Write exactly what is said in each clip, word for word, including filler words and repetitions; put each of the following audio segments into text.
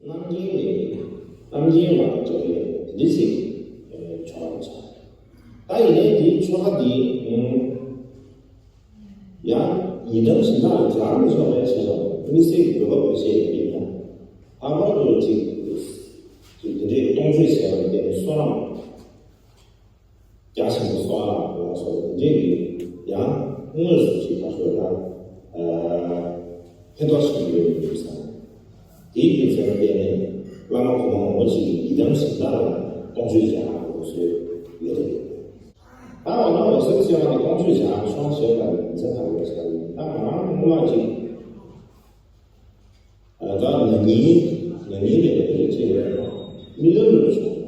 རྣམ་མཁྱེན་ནས་རྣམ་མཁྱེན་ལ་སྦྱར་བའི་འདི་ཞིག་ཆོ་ག་ཆགས། ད་ཡིན་ནའི་འདིའི་ཆོ་ག་འདི་ཡང་ཡི་དམ་གཞན་དག་ལ་སྦྱར་མི་ཆོག་པའི་ཕྱིར་རོ། དམིགས་བསལ་གྱི་དགོས་པ་བོད་ཆས་ཡིན་ན། ལྷག་པར་དུ་ཅིག་ཅིག་འདི་འདྲའི་སྟོང་མཆོད་བྱས་པ་ལ་བརྟེན་ནས་བསོད་ནམས་རྒྱ་ཆེན་པོ་གསོག་ལ་ལ་སོགས་འདི་འདྲའི་ཡང་དངོས་སུ་ཅིག་ཁ་ཤོར་ལ་ཕན་ཐོགས་ཤིག་ཡོད་ཡོད་བསམ། དེའི་རྒྱུ་མཚན་ལ་བརྟེན་ནས་བླ་མ་གོང་མ་མང་པོ་ཞིག་གིས་ཡི་དམ་གཞན་དག་ལ་སྟོང་མཆོད་བྱ་དགོས་སྲོལ་ཡོད་དེ། ད་འོ་ན་འོད་གསལ་ཅན་མ་ནི་སྟོང་མཆོད་བྱ་ཆོག་ཞེས་པ་ནི་མི་ཚེ་ཐར་བའི་ས་ཡིན། ད་ང་རང་སྔོན་མ་ཅིག་ད་ན་ནིང་ན་ནིང་ལས་ཀ་དེ་ཅི་རེད། རྨི་ལམ་རྨི་བྱུང་།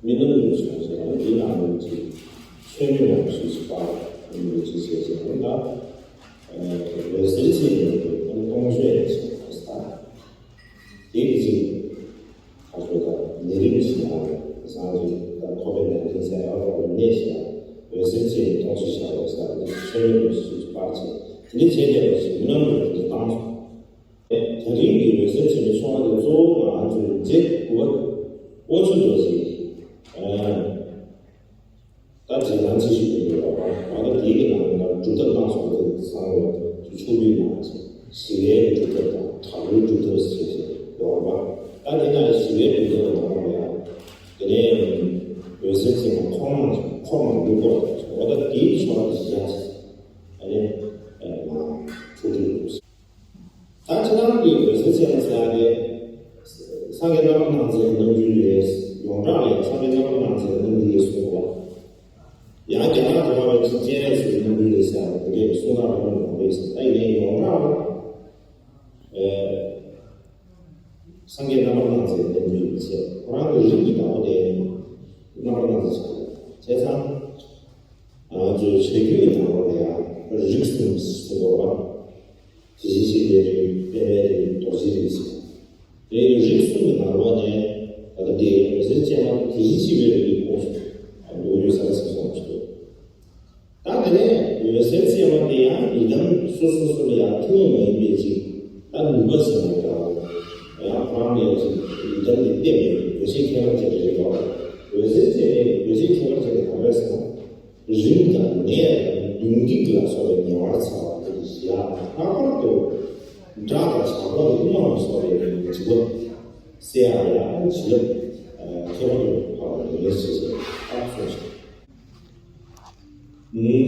རྨི་ལམ་རྨི་བྱུང་ཟེར་བ་འདི་ནང་ལ་ཅིག་ཆོས་མི་མང་ཞིག་ཅིག་པར་རྨི་ལམ་ཅིག་བྱས་བྱས་ནས་ད་འོད་གསལ་ཅན་ནས་སྟོང་མཆོད་ཡས་ཟེར་བ་ད་དེ་གི་ཅིག་ཁ་ཤོ་ད་ནད་རིམས་ཞིག་ཡང་བཟང་ཅིག་ད་ཁོ་པའི་ནད་རིམས་ཟེར་ཡང་ཁོ་པའི་ནད་ཞིག་ཡང་འོད་གསལ་ཅན་སྟོང་མཆོད་བྱ་བ་ཟེར་བ་འདི་ཆོས་མི་མང་ཞིག་ཅིག་པར་བྱས་དེ་འདྲ་བྱས་བསྡད་པ་ཞིག་རྨི་ལམ་དུ་དེ་བཏང་སོང་། དེ་རིང་གི་འོད་གསལ་ཅན་གྱི་ཆོ་ག་དེ་གཙོ་བོ་ང་ཚོའི་རྗེ་གུ་པ་དབུ་ཆུ་རྡོ་རྗེ། ད་རྗེ་རང་ཅི་ཞིག་ཡོད་པ་ང་ད་དེའི་གི་ནང་ལ་སྒྲུབ་ཐབས་གནང་སོང་དེ་གསང་བའི་ཆུ་ཆུ་བི་ནང་ཞིག་ཞི་བའི་སྒྲུབ་ཐབས་དང་དྲག་པོའི་སྒྲུབ་ཐབས་ཞེས་ཞེས་ཡོད་པ། ད་དེ་ནང་ཞི་བའི་སྒྲུབ་ཐབས་ལ་ང་ཡང་དེ་ནས་འོད་གསལ་ཅན་ལ་ཁོག་མང་ཁོག་མང་ལུས་པོ་ང་ད་དེའི་ཆོ་ག་དེ་ཞིག་ཡང་ཞིག་ཨ་ནི་ང་ཆུ་བི་ལུས། ད་ཁྱེད་རང་གིས་འོད་གསལ་ཅན་ཟེར་ཡ་དེ། སངས་རྒྱས་རྣམ་པར་སྣང་མཛད་ཀྱི་རྣམ་འཕྲུལ་རེད། ཡོངས་གྲགས་ལ་ཡང་སངས་རྒྱས་རྣམ་པར་སྣང་མཛད་ཀྱི་རྣམ་འཕྲུལ་རེད་གསུངས་པ། ཡང་རྒྱ་གར་དུ་བ་བའི་ཚུལ་སྤྱན་རས་གཟིགས་ཀྱི་རྣམ་འཕྲུལ་རེད་ཟེར་ཡ་དེ་འདྲའི་གསུང་སྟངས་རེ་མང་པོ་ཡོད་ཟེར། ད་ཡིན་ནའི་ཡོངས་གྲགས་ལ། ཨེ། སངས་རྒྱས་རྣམ་པར་སྣང་མཛད་ཀྱི་རྣམ་འཕྲུལ་རེད་ཟེར། ཁོ་རང་གི་རིགས་ཀྱི་བདག་པོ་དེ་རྣམ་པར་སྣང་མཛད་ཟེར། བྱས་ཙང་། ང་ཚོའི་བྱ་རྒྱུད་ཀྱི་ནང་ལོགས་ལ་ཡང་རིགས་གསུམ་ཟེར་བ། དེ་བཞིན་གཤེགས་པའི་རིགས། པདྨའི་རིགས། རྡོ་རྗེའི་རིགས་ཟེར། དེའི་རིགས་གསུམ་གྱི་ནང་ལོགས་ནས་ད་ལྟ་དེའི་འོད་གསལ་ཅན་མ་དེ་བཞིན་གཤེགས་པའི་རིགས་ཀྱི་ཁོངས་སུ་འདུ་ཡོད་ས་ལ་ཟེར་སོང་ཞིག་ད་དེ་ནས་འོད་གསལ་ཅན་མ་དེ་ཡང་ཡི་དམ་སོ་སོ་སོ་ལ་ཡང་ཐུན་མོང་མ་ཡིན་པའི་ཅིག་ད་ནུས་པ་ཟེར་ན་འདྲ་བོ། ཡང་ཁོ་རང་ལ་ཡང་ཅིག་ཡི་དམ་དེ་བརྟེན་པའི་འོད་ཆེན་ཁྱད་པར་ཅན་རེད་པ། འོད་གསལ་ཅན་མའི་འོད་ཆེན་ཁྱད་པར་ཅན་དེ་ག་རེ་ཟེར་ན། རིམས་དང་ནད་དང་གདོན་བགེགས་ལ་སོགས་པའི་ཉེ་བར་འཚེ་བ་དེ་ཡང་ལྷག་པར་དུ་དགྲ་དང་ཇག་པ་དང་ཨུ་མ་ལ་སོགས་པའི་རིམས་ཀྱི་འཇིགས་པ་སེལ་ཡག་ལ་ཡང་བྱིན་རླབས་ཁྱད་པར་དུ་འཕགས་པ་ལ་ལེགས་ཞེས་བཀའ་གསུངས་ཤིང་།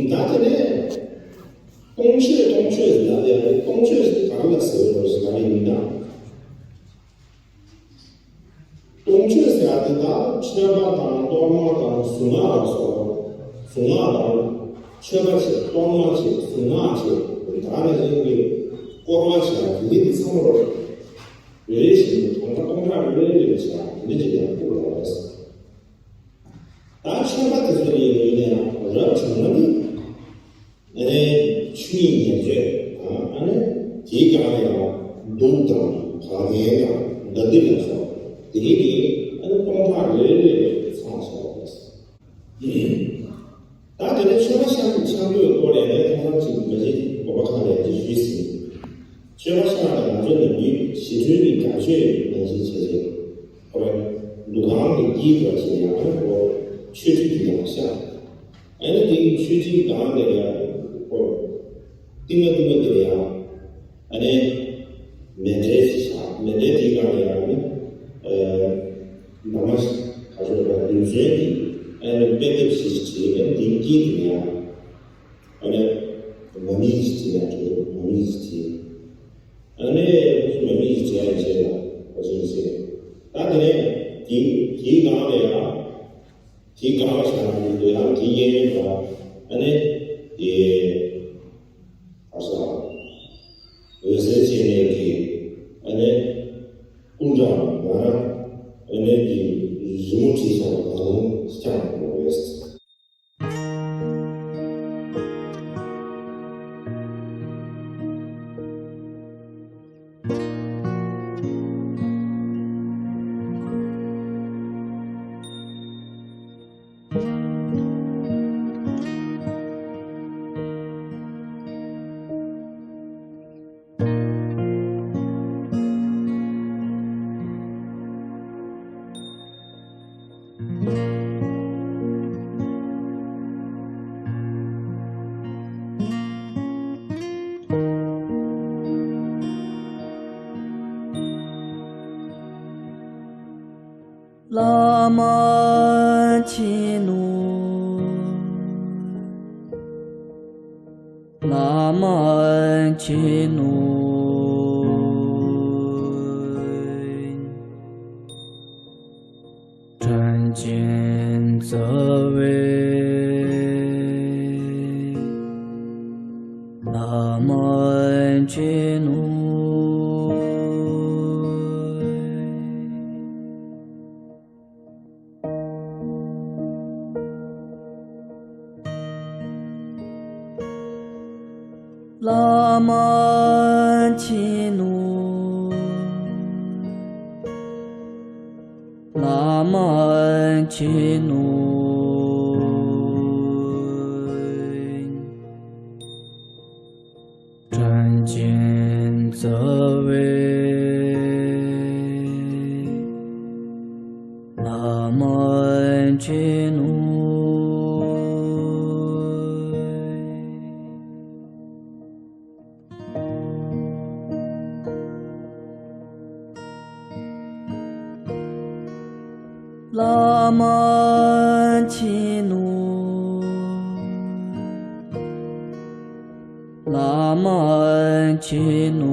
ད་དེ་ནས་སྟོང་མཆོད་སྟོང་མཆོད་ཟེར་ཡག་དེ་སྟོང་མཆོད་ཟེར་ག་རེ་ལ་ཟེར་བ་ཞིག་ག་རེ་ཡིན་ན། སྟོང་མཆོད་ཟེར་ཡག་དེ་དག་མཆོད་པ་དང་གཏོར་མ་དང་གཟུངས་སྔགས་ལ་སོགས་པ། གཟུངས་སྔགས་དང་མཆོད་པ་བྱེད། གཏོར་མ་བྱེད། གཟུངས་སྔགས་བྱེད། དེ་དག་ནང་བཞིན་གྱི་བསྐོར་བ་བྱེད་ཡག་དེ་འདི་ཚང་མ་རེ་རེ་བཞིན་གྱི་དོན་དག་སྟོང་ཕྲག་རེ་རེ་རེ་བྱེད་ཡག་དེ་འདི་ཅིག་ཡང་བསྐུར་བ་རེད། ད་མཆོད་པ་དེ་ཚོ་ལ་ཡིན་ན་ཡང་རབ་བྱུང་ན་ནི། ཨ་ནི་ཆོས་ཉིད་ཉེར་སྤྱོད་དང་། ཨ་ནི་དེའི་སྒང་ལ་ཡང་གདུགས་དང་བག་ལེན་དང་ལྡ་ལྡི་ལ་སོགས་དེ་གའི་གི་ཨ་ནི་སྟོང་ཕྲག་རེ་རེ་ཚང་བ་ཞིག་ཡོད། ད་དེ་ནས་མཆོད་པ་ཤམ་ཤམ་བུའི་སྐོར་ལ་ཡང་ཐོག་མར་ཅིག་མ་གཞི་སྒོམ་པ་ཁང་ལ་ཡང་ཅིག་ཞུས་ཟིན། མཆོད་པ་ཤམ་ལ་ང་ཚོ་ནམ་རྒྱུན་ཞི་ཁྲོའི་གི་རྒྱ་མཆོད་ནང་བཞིན་བྱས་རྗེས། འདུ་ཁང་གི་དཀྱིལ་འདྲ་ཞིག་ལ་ཡང་ཁོ་མཆོད་ཁྲི་དེ་ཡང་བཞག་ཨ་ནི་དེའི་མཆོད་ཁྲིའི་སྒང་དེར་ཡང་ཁོ་རྟིང་མ་རྟིང་མ་དེར་ཡང་ཨ་ནི་མཎྜལ་ཞིག་བཞག་མཎྜལ་དེའི་སྒང་ལ་ཡང་ཨ་ནི་ཨ་འདབ་མ་ཞིག་ག་ཚོད་རེད་རྡུལ་ཚོན་གྱི་ཨ་ནི་པད་འདབ་ཞིག་བྱས། ཨ་ནི་དེའི་དཀྱིལ་དེར་ཡང་ཨ་ནི་མ་མི་ཞིག་བྱས། ཡང་ཁྱོད་མ་མི་ཞིག་བྱས། ཨ་ནི་མ་མི་ཞིག་བྱས་ཡང་བྱས་ལ་ག་ཚོད་ཟེར། ད་དེ་ནས་དེའི་དེའི་སྒང་ལ་ཡང་། དེའི་སྒང་ལ་བཞག་ན་འདུག་ཡང་དེའི་གཡས་གཡོན་དུ་ཨ་ནི་དེ་ག་ས་འོད་ཟེར་ཅན་མའི་གི་ཨ་ནི་སྐུ་འདྲ་བ་ཨ་ནི་དེ་རི་མོ་བྲིས་བཞག་པ་གང་རུང་བརྐྱངས་ཡོད་རེད། བླ་མ་མཁྱེན་ནོ། བླ་མ་མཁྱེན་ནོ། དྲིན་ཅན་རྩ་བའི་བླ་མ་མཁྱེན་ནོ། བླ་མ་མཁྱེན་ནོ། བླ་མ་མཁྱེན་ནོ། དྲིན་ཅན་རྩ་བའི་བླ་མ་མཁྱེན་ནོ། བླ་མ་མཁྱེན་ནོ། བླ་མ་མཁྱེན་ནོ།